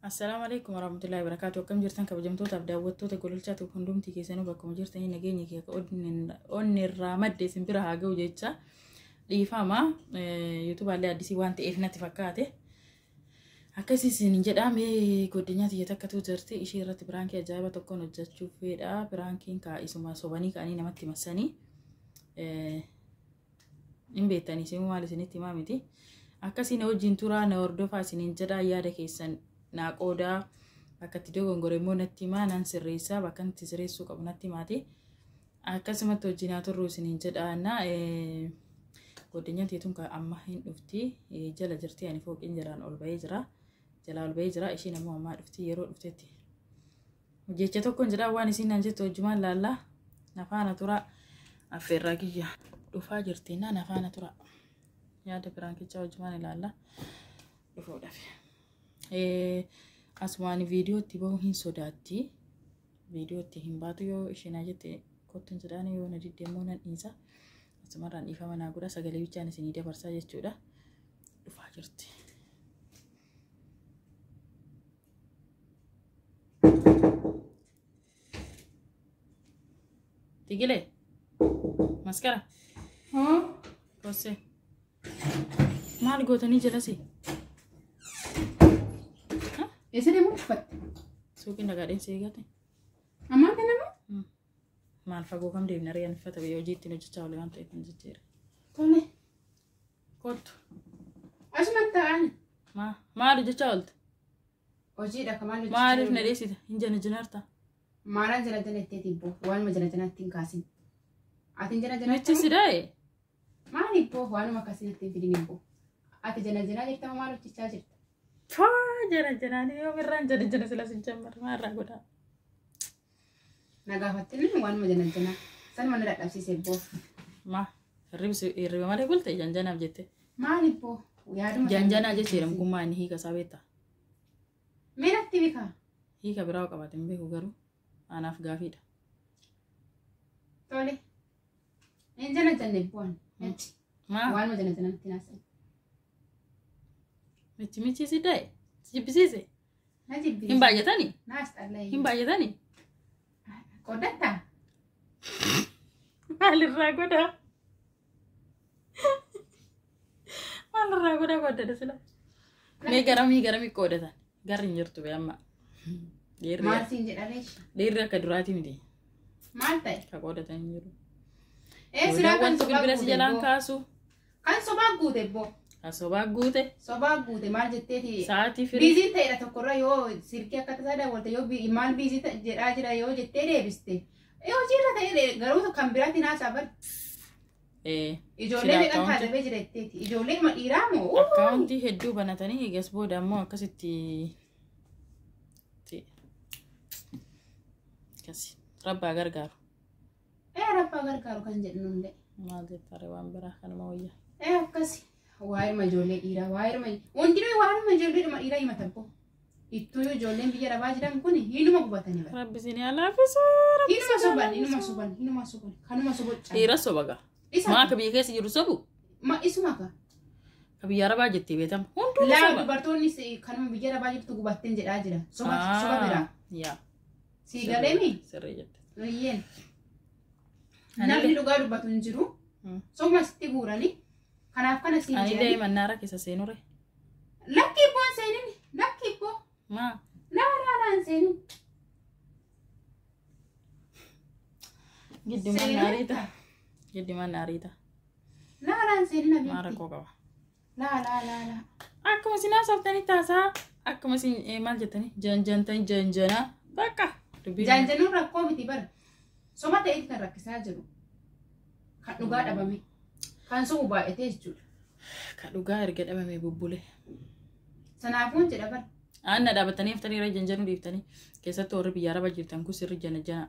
Assalaamu alaikum warahmatullahi wabarakatuh. Akkam jirtan kabajamtootaaf daawwattoota gololchaatu hundumti keessanuu bakkuma jirtanii nageenya kee akka onni irraa madde isin bira haa ga'u jecha dhiifama. Yuutubaallee addisii waan ta'eef natti fakkaate. Akkasii isin jedha mee godinyaa tiyya takkatu jirti ishee irratti biraankii ajaa'iba tokkoon hojjechuu fedha. Biraankiin kaa isuma sobanii ka'anii namatti massanii hin beektanii isin maal isinitti himaa miti. Akkasii na wajjin turaa na hordofaa isiniin jedha yaada keessan naa qoodaa bakka itti dogongore immoo natti himaa nan sirreessaa bakka itti sirreessuu qabu natti himaati. Akkasumatti wajjin haa turru isiniin jedha na godinyaa tiyya kan amma hin dhufti jala jirti ani fooqiin jalaan ol bahee jira. Jalaa ol bahee jira ishiin ammoo ammaa dhufti yeroo dhuftetti. Jecha tokkoon jedha waan isiin naan jettu hojjumaan laallaa nafaana tura affeerraa kiyya dhufaa jirti na nafaana tura yaada biraankichaa hojjumaan ilaalla dhufuudhaaf. Asumaan viidiyootti bahuu hin sodaatti. Viidiyootti hin baatu yoo isheen jette kottuun jedhaan yoo na didde immoo nan dhiisa. Asumarraan dhiifama naa godha sagalee bichaan isinii dabarsaa jechuudha. Dhufaa jirti. Tigilee. Maskara. Kossee. Maal gootanii jalasi? Eessa deemuu uffatte? Suuqiin dhagaadheen si eegate. Ammaan kana moo? Maal fagoo kam deemna re'aan uffata biyya hojii ittiin hojjechaa oole waan ta'eef hin jijjiira. Tole. Kottu. Asumatti ta'an. Maal hojjechaa oolte? Hojiidha kamaan hojjechaa. Maaliif na dheessita? Hin jana jinaarta? Maalaan jala jala itti ibboo waanuma jala jalaatti hin kaasin. Ati jala jala. Michi si daa'e? Maal ibboo waanuma akkasii natti hin fidin ibboo. Ati jala jalaa jirta maal hojjechaa jirta? Faa jala jalaanii yoomirraan jala jala sila sin jammar maalirraa godhaa? Na gaafattin waanuma jala jalaa. Sanuma na dadhabsiise ibboo. Ma hirriba malee bulte janjanaaf jette. Maal ibboo yaaduma. Janjanaa jecha jedhamu kun maal inni hiika isaa beektaa? Mee natti bikaa? Hiika biraa qabaate hin beeku garuu anaaf gaafiidha. Tole. Hin jala janne ibboo ani. Maa Waanuma jala jalaa natti naasa'e. michi michi si daa'e? Si jibbisiise? Na jibbisiise. Hin baay'atanii? Naas xallee. Hin baay'atanii? Qooddattaa? Maalirraa godhaa? Maalirraa godhaa qooddata sila? Mee garamii garamii qoodatan? Garri hin jirtu bee amma. Dhiirri Maal siin jedha reeshi? Dhiirri akka duraatii miti. Maal ta'e? Ka qoodatan hin jiru. Ee silaa kan Wanti sobaa bilbila si guute jalaan ibboo. kaasu. Kan sobaa guute ibboo. Kan sobaa guute. Sobaa guute maal jetteeti? Sa'aatii firii. Biizii ta'edha tokkorra yoo silkii akka tasaa daawwatte yoo maal biizii jedhaa jira yoo jettee deebiste. Ee hojiirra ta'e garuu kan biraatti naasaa bar. Ijoollee Silaa meeqan akkaawuntii taasifamee jira jetteeti. Ijoollee ma dhiiraa moo? Akkaawuntii hedduu banatanii eegas booda ammoo akkasitti akkasi rabbaa gargaaru. Ee rabbaa gargaaru kan jedhu nullee. Maal jettare waan biraa kanuma wayya. Ee akkasi. Waa'ee ijoollee dhiiraa waa'ee hundinuu waa'ee ijoollee dhiiraa himatan koo. Ittuu ijoolleen biyya arabaa jiran kun hinuma gubatanii bara. Rabbi isin haa laaffisu. Rabbi Hinuma isin haa soban hinuma laaffisu. soban hinuma soban kanuma soboccaa. Dhiira soba gaa. Isa Maa akka biyya keessa jiru sobu? ma isuma ka. Ka biyya arabaa jettee beekama. Hunduu ni Laa soba. dubartoonni kanuma biyya arabaa jirtu gubatteen jedhaa jira. Soba soba biraa. Yaa. Sii galeemi? Sirrii jette. Riyyeen. Namni dhugaa dubbatu hin jiru. Sobuma sitti guuranii. Kanaaf kana siin Ani jedhanii. illee mannaara keessa seenure. Lakki ibboo hin seenin. Lakki ibboo. Maa? Laa laa laa hin seenin. Giddi Seenuu mannaariita. Giddi mannaariita. Laa laa hin seenin Maa abiitti. rakkoo qaba. Laa laa laa laa. Akkuma isin haasoftanii taasaa akkuma isin maal jettanii janjantanii janjanaa bakka dubbii. Jaanjanuun rakkoo miti bara. Soba ta'eeti kan rakkisaa jiru. Kan dhugaa dhabame. Kan sobu baay'atee jechuudha. Ka dhugaa erga dhabame bubbule. Sanaafuun jedha bara. Aanna dhaabatanii haftanii irra janjanuu dhiiftanii keessattuu warri biyya arabaa jirtan kun sirri jana jana.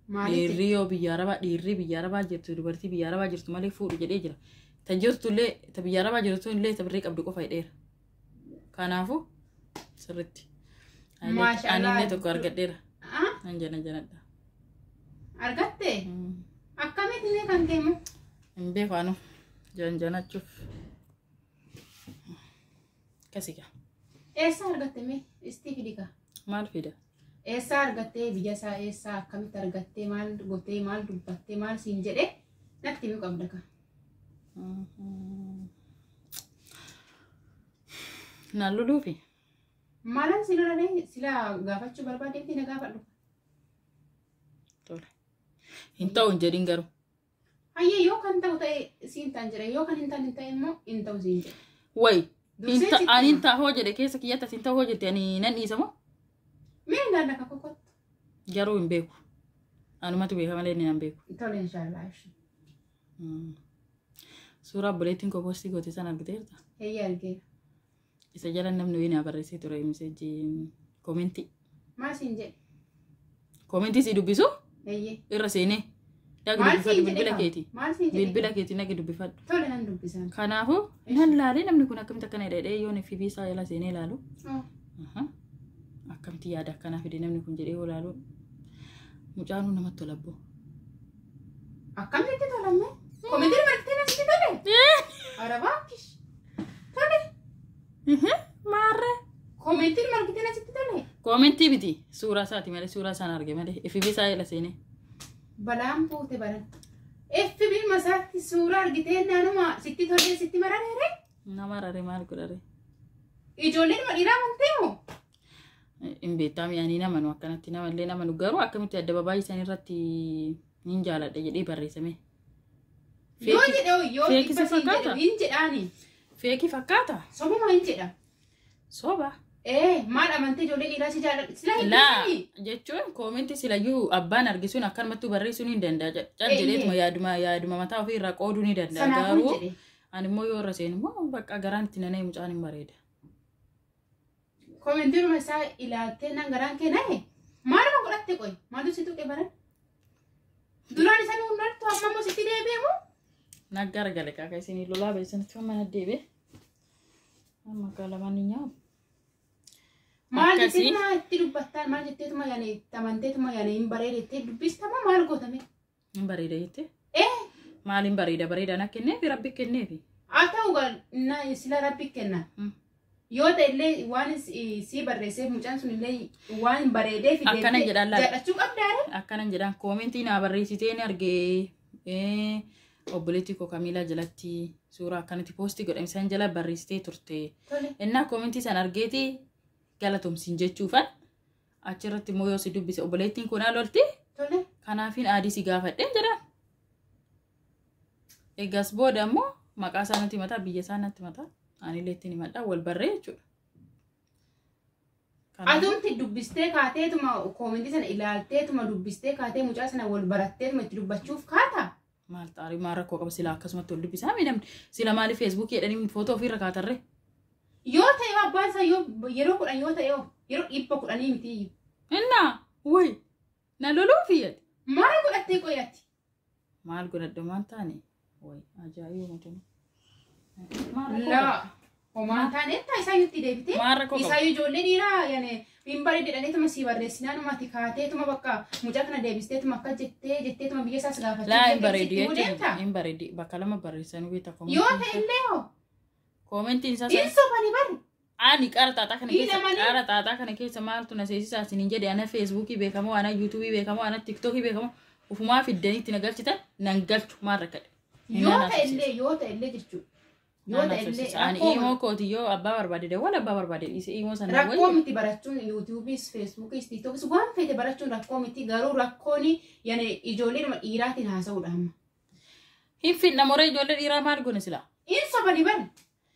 Maaliif? Dhiirri yoo biyya arabaa dhiirri biyya arabaa jirtu dubartii biyya arabaa jirtu malee fuudhu jedhee jira. Ta jirtu illee ta biyya arabaa jirtu illee ta birrii qabdu qofa jedheera. Kanaafuu sirritti. Maasha Ani Allah. illee tokko argadheera. Ah, Nan jana janadha. argatte? Akkamitti illee kan keemu? Hin beeku anu janjanachuuf. Akkasii gaa. Eessaa argatte mee? Istii fidika. Maal fida? Eessaa argattee biyya isaa eessaa akkamitti argattee maal gootee maal dubbattee maal siin jedhee natti himuu qabda ka. Naan loluufi? Maalan si lolanee sila gaafachuu barbaadeetti na gaafadhu. Tole. Hin ta'u hin jedhin garuu. Hayyee yoo kan ta'u ta'e siin ta'an jedhe yoo kan hin taane ta'e immoo hin ta'u siin jedhe. Wayi. Ani hin ta'u hoo jedhe keessa kiyyatti as hin ta'u hoo jette ani nan dhiisa moo? Mee ilaalla ka kokottu. Garuu hin beeku. Anumatu beeka malee inni nan beeku. Tole inshaallah. Suuraa obboleettiin koo postii goote sana argiteerta? Heyyee argeera. Isa jala namni wayii naa barreessee ture miseejii koomentii. Maal siin jedhe? Koomentii si dubbisu? Heyyee. Irra seenee. Dhaqi Maal dubbifadhu siin jedhe bilbila kaa? keeti. Maal siin jedhe? Bilbila keeti dhaqi dubbifadhu. Tole nan dubbisan. Kanaafuu nan laalee namni kun akkamitti akkana jedhee yoon FB isaa jala seenee ilaalu. Oh. Akkamitti yaada akkanaa fide namni kun jedhee yoo ilaalu mucaanuu namatti tola abboo. Akkamitti tolamme? Koomentii martee natti tole? Arabaakish. Tole. Maarree. Koomentii margitee natti tole? Koomentii miti suuraa isaati malee suuraa isaan arge malee FB isaa jala seenee. Balaan buute baran. FB masaatti suuraa argitee naanuma sitti tolee sitti marareere? Nama raree maal godhare? Ijoolleen dhuma dhiiraa amantee moo? Hin beektaami ani namanu akkanatti namallee namanu garuu akkamitti adda babaayii isaan irratti hin jaaladha jedhee barreessame. Yoo jedhe hoo yoo Feekii dhibba si siin jedhe fakkaata? hin jedhaani. Feekii fakkaata? Sobuma hin jedha. Soba. Maal amantee ijoollee dhiiraa si jaaladha? Sila hin Laa dhiisanii? jechuun koomentii silayyuu abbaan argisuun akkanumattuu barreessuu ni danda'a. Cal Eeyyee. jedheetuma yaaduma yaaduma mataa ofii irraa qooduu ni danda'a. Sanaafuu hin Garuu jedhe. ani immoo yoo irra seenu immoo bakka garaan itti nana'e mucaan hin bareeda. Koomentiiruma isaa ilaaltee nan garaan kee na'e? Maaluma godhatte qoy? Maaltu si tuqe baran? Duraan isaan hundatti amma immoo sitti deebi'e moo? Naggaara gale kaaka isinii lolaa beeksisanitti mana deebi'e. Amma akka lamaan ni nyaamu. Maal Akkasii. jetteetuma itti dubbattaan maal jetteetuma yaani itti amanteetuma yaani hin bareedettee dubbistama maal gootame? Hin bareeda jettee? Ee Maaliin bareeda bareedaan akka kenneefi rabbi kenneefi. haa ta'u gaa na sila rabbi kenna. Yoo ta'e illee waan si barreesseef mucaan sun illee waan bareedeef Akkana jedhaan laala. jaallachuu qabdaare. Akkanan jedhaan koomentii naa barreessitee ni argee obboleettii koo Kamiilaa jalatti suuraa akkanatti poostii godhame isaan jala barreessitee turte. Tole. Innaa koomentii san argeeti galatomsiin jechuufan achirratti immoo yoo si dubbise obboleettiin kun naa lolti Tole. kanaafin aadii si gaafadheen jedhaan. Egas booda immoo maqaa isaa natti himataa biyya isaa natti himataa anillee ittiin himadhaa wal barree jechuudha. Kanaafuu Atumti dubbistee kaateetuma koomentii sana ilaalteetuma dubbistee kaatee mucaa sana wal baratteetuma itti dubbachuuf kaata. Maal xaarii maal rakkoo qaba sila akkasumatti wal dubbisaa mi namni sila maaliif feesbuukii jedhanii footoo ofiirra kaatarree? Yoo ta'e abbaan isaa yoo yeroo 10 yoo ta'e yeroo 110 miti iyyuu. Innaa wayi na loluuf iyyate. Maal godhattee qoyatti? Maal godhadhu maal taane? Wayi ajaa'iba mucaan. Maal rakkoo qaba? Laa homaan taane ettaa isaayyuu itti deebitee. Maal rakkoo qaba? Isaayyuu ijoollee dhiiraa yaani hin bareede jedhaniituma si barreessinaan ati kaateetuma bakka mucaa kana deebisteetuma akka jettee jetteetuma biyya isaas gaafachuu Laa hin jettee bareedu sitti himuu jechuun deemta. hin bareedi bakka lama barreessanii beektaa Yoo koomentiin ta'e isaa. illee hoo Koomentiin isaa hin sobani bari. Ani qara xaaxaa kana keessa Hidhamanii. qara xaaxaa kana keessa maaltu na seesisaa isiniin jedhe ana feesbuukii beekamoo ana yuutuubii beekamoo ana tiktookii beekamoo ufumaa fiddanii itti na galchitan nan galchu maal rakkadhe. Yoo ta'e illee yoo ta'e illee jechuudha. Yoo ta'e illee Ani rakkoo imoo kooti yoo abbaa barbaade dawwala abbaa barbaade dhiise imoo sana Rakkoo wayyu. miti barachuun yuutuubiis feesbuukiis tiiktookis waan fete barachuun rakkoo miti garuu rakkoon yaani ijoollee dhuma dhiiraatiin haasa'uudha amma. Hin finna moree ijoollee dhiiraa maal goone silaa? Hin sobani bari.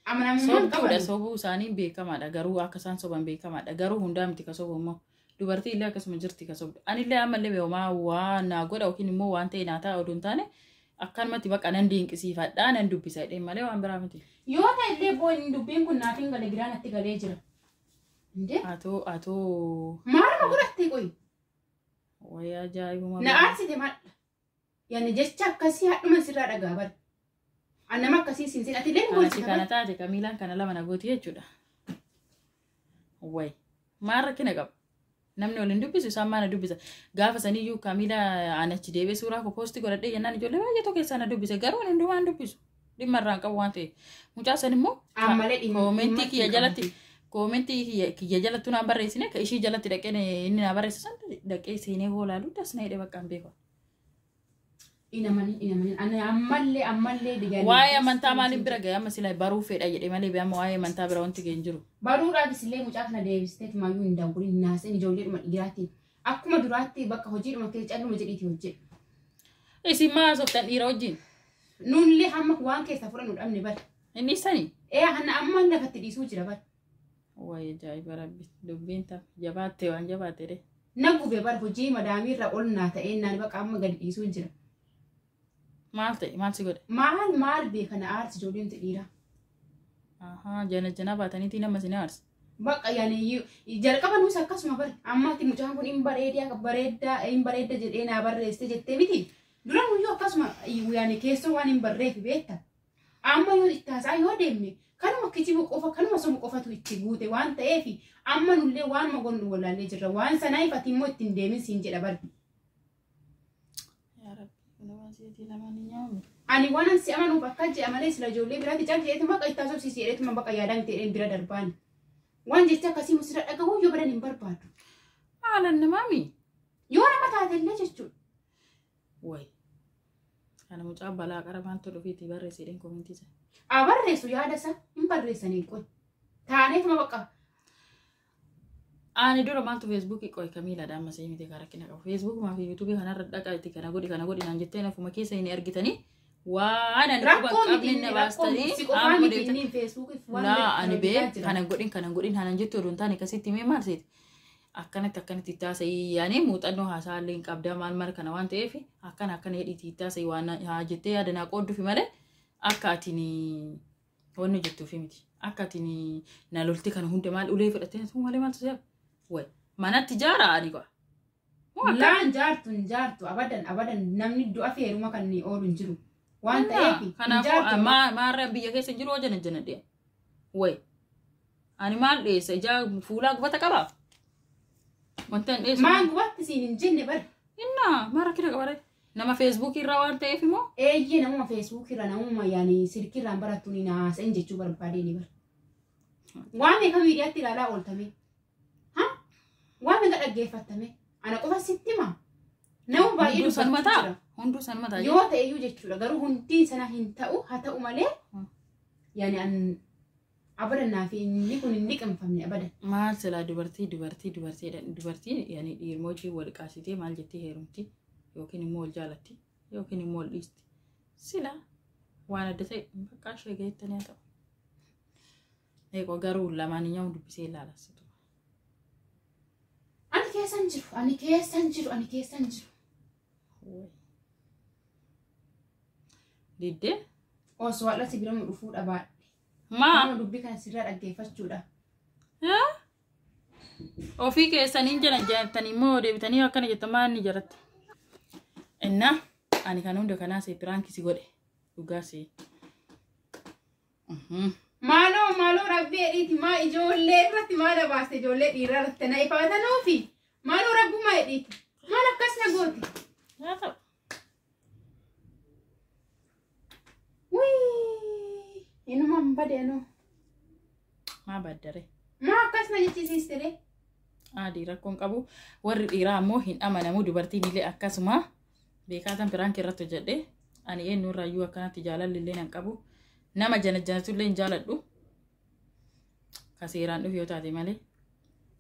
Amanamummaan Sobduudha qaban. sobuu isaanii beekamaadha garuu akka isaan soban beekamaadha garuu hundaa miti ka sobu immoo dubartii illee akkasuma jirti ka sobdu anillee ammallee beekamaa waa naa godha yookiin immoo waan ta'e naa ta'a oduu hin taane akkanumatti baqa nan dinqisiifadhaa nan dubbisa jedheen malee waan biraa miti. Yoo ta'e illee boo'in dubbiin kun naaf hin gale giraan natti galee jira. Indee Atoo atoo maaluma godhattee qoyi? wayyaa ajaa'ibuma. Na aarsite maadha. Yaani jecha akkasii hadhuma sirraa dhagaa bari. An nama akkasii siin siin ati illee hin Kanatti goolchita kana bari. taate Kamiilaan kana lama na gooti jechuudha. Wayi maal rakkina qaba? Namni waliin dubbisu isaan maana dubbisa. Gaafa saniyyuu Kamiilaa an achi deebi'ee suuraa koo poostii godhadhee jennaan ijoollee baay'eetu keessaa na dubbise garuu ani hundumaa hin dubbisu. Dhimma irraa hin qabu waan ta'eef. Mucaa san immoo Ammallee dhimma koomentii dhimma kiyya itti jalatti qabdi. Koomentii kiyya jalatti naan barreessine ka ishii jalatti dhaqee inni naa barreesse san dhaqee seenee hoolaaluu das na hidhe bakka hin beeku. Inamanin inamanin ani ammallee ammallee digaanii. Waa'ee amantaa maaliin bira ga'e amma sila baruu fedha jedhe malee amma waa'ee amantaa bira wanti ga'e hin jiru. Baruudhaafis illee mucaa kana deebistee maayyuu hin daawwin naaseen ijoolleedhuma dhiiraatiin akkuma duraatti bakka hojiidhuma keessa calluma jedhiiti hojjedhu. Isin maa haasoftan dhiira wajjin? Nullee hamma waan keessaa fudhannu dhabne bara. Inni sani? Ee hanna amma lafatti dhiisuu jira bara. Waa'ee ajaa'iba rabbi dubbiin ta'a jabaatte waan jabaatte de. Na gube bara hojii madaamiirra ol naa ta'ee naan bakka amma gadi dhiisuu jira. Maal ta'e maal si godhe? Maal maal beekana aarsi ijoolleen dhiiraa. Ahaa jana jana baataniitii nama isin aarsa. Bakka yaani jalqaba nuus akkasuma bara ammatti mucaan kun hin bareedaa bareeddaa hin bareedda jedhee naa barreesse jettee miti. Dura nuyyuu akkasuma yaani keessoo waan hin barreef beekta. Amma yoo itti haasaa yoo deemne kanuma kijibu qofa kanuma sobu qofatu itti guute waan ta'eef amma nullee waan magonnu wallaallee jirra waan sanaa ifati immoo ittiin deemin siin jedha bara. Ani waan ansi amanuuf akka jedha malee sila ijoollee biraatti cal jedheetuma bakka itti haasofsiisi jedheetuma bakka yaadaan ta'een bira darbaani. Waan jecha akkasii musira dhagahuu yoo badan hin barbaadu. Maalan namaami? Yoo nama taatellee jechuudha. Wayi. Kana mucaa balaa qara maaltu dhufiitii barreessi koomentii isa. A barreessu yaada isaa hin barreessanii qoy. Taaneetuma bakka. Ani dura maaltu feesbuukii qoy kamiilaadha amma sa'ii miti karaa rakkina qabu. Feesbuukumaa fi yuutuubii kanarra dhaqaa itti kana godhi naan jettee nafuma keessa hin argitanii waan ani quba hin qabne na baastanii amma godheetan. Laa ani bee kana godhin kana godhin hanan jettu oduu hin taane akkasitti himee maal seeti? Akkanatti akkanatti taasisii yaani muuxannoo haasaallee hin qabda maal maal kana waan ta'eef akkana akkana jedhiitii taasisii waan haa jettee yaada naa qoodduufi malee akka atiin wanni jettuufi miti. Akka atiin na lolti kana hunda maal ulee fudhattee na malee maaltu seera? Wayi manatti jaara ani qo'a. Laan jaartu hin jaartu abadan abadan namni du'a feeruma kan inni oolu hin jiru. Waan ta'eef hin Kanaafuu jaartu. Maarra biyya keessa hin jiru hojii jana dhiya. Wayi ani maal dhiyeessa ijaa fuulaa gubata qabaa? Wanta hin dhiyeessu. Maan gubatti siin hin jenne bara. Innaa maal rakkina qaba ree? Nama feesbuukii irraa waan ta'eef immoo. Eeyyee namuma feesbuukii irraa namuma yaani silkii irraan barattuun hin haasa'in jechuu barbaadeen bara. Waan meeqa miidiyaatti ilaalaa ooltame? Ha? Waan meeqa dhaggeeffatame? Ana qofa sitti himaa? Nama baay'ee Hunduu sanuma dubbachuu ta'a. jira. Hunduu sanuma ta'a. Yoo ta'e iyyuu jechuudha garuu hundi sana hin ta'u haa ta'u malee yaani an abadan naa fi inni kun hin liqimfamne abadan. Maal silaa dubartii dubartii dubartii dubartiin yaani dhiirmoo hojii wal qaasitee maal jettee heerumti yookiin immoo wal jaalatti yookiin immoo wal dhiisti. Sila waan adda ta'e bakka ishee gaheettanii haa ta'u. Eeqoo garuu lamaan nyaa'u dubbisee ilaala. Ani keessan jiru ani keessan jiru ani keessan jiru. Diddee? Osoo har'a si bira dhufuu dhabaadhe. Maa? Nama dubbii kana sirraa dhaggeeffachuudha. Ofii keessaniin jala jettanii immoo deebitanii akkana jettan maal ni jaratti? Innaa ani kan hunda kanaa see piraankii si godhe dhugaa see. Maaloo maaloo rabbii jedhiiti maa ijoollee irratti maal dabaaste ijoollee dhiiraa irratti na ifaatanuufi maaloo rabbumaa jedhiiti maal akkas na goote? Haa ta'u. Wii inuma hin badeenoo. Maa baddare? Maa akkas na jechisiiste ree? Adii rakkoon qabu warri dhiiraa ammoo hin amanamu dubartiin illee akkasuma beekaatan piraankii irratti hojjedhe ani eenyurraayyuu akkanatti jaalalli illee nan qabu nama jana janatu illee hin jaaladhu ka seeraan dhufu yoo taate malee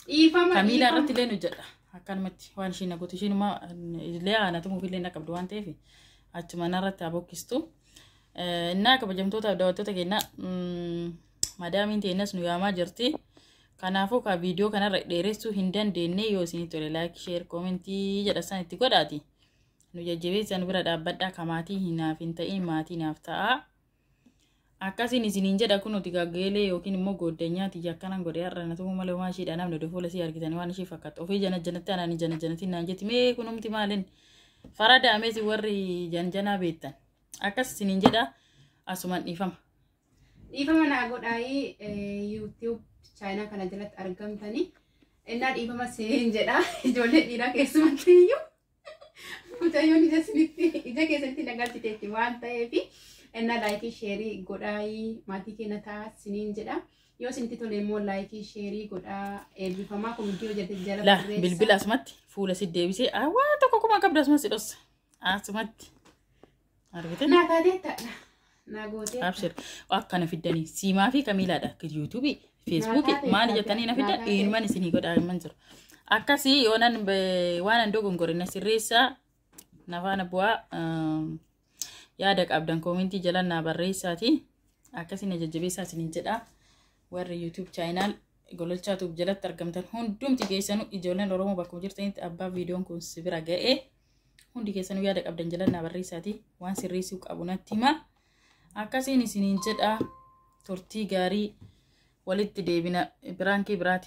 Dhiifama kamiilaa irratti illee hojjedha akkanumatti waan ishiin na gootu ishiin illee aanatumuuf illee na qabdu waan ta'eef achuma narratti haa bokkistu. Innaa kabajamtoota daawwattoota keenya madaamiin teenyas nu yaamaa jirti. Kanaafuu ka viidiyoo kanarra dheeressuu hin dandeenye yoo isin tole laayik sheer koomentii jedha san itti godhaati. Nu jajjabeessan bira dhaabbadhaa ka maatii hinaaf hin ta'in maatii naaf ta'a. Akkasiin isiniin jedha kun nuti gaggeelee yookiin immoo gooddanyaati akkanan godhe har'a na tumuu malee homaa isheedha namni oduu fuula isii argitanii waan ishee fakkaatu. Ofii jana janatti anaan jana janatti naan jetti mee kunumti maaliin farada ameesi warri janjanaa beektan. Akkas isiniin jedha asumaan dhiifama. Dhiifama naa godhaayii YouTube chaayinaa kana jalatti argamtanii innaa dhiifama seen jedha ijoollee dhiiraa keessumatti iyyuu mucayyoon ija isinitti ija keessatti nagalchiteetti waan ta'eef innaa laayikii sheerii godhaayii maatii keenya ta'a siniin jedha. Yoo isinitti tole immoo like, share godhaa. Eebbifamaa comment hojjete jala Laa barreessaa. Bilbila asumatti fuula si deebisee waan tokko kuma qabdu asuma si dhossa. Asumatti. Argite? Naa taateetta. Naa gootee. Abshir. Akkana fiddanii siimaa fi kamiilaadha. YouTube, Facebook maali jettanii na fiddan eenyumaan isinii godhaa himan jiru. Akkasii yoo nan waan an dogongore na sirreessaa, na faana bu'aa, yaada qabdan comment jalan naa barreessaati. Akkasii na jajjabeessaa isiniin jedha. Warri YouTube channel Gololchaa Tube jalatti argamtan hundumti keessanuu, ijoolleen Oromoo bakkuma jirtanitti, abbaa viidiyoon kun si bira ga'ee hundi keessanuu yaada qabdan jalan naa barreessaati. Waan sirreessuu qabu natti hima. Akkasiin isiniin jedha, turtii gaarii, walitti deebina prank biraati.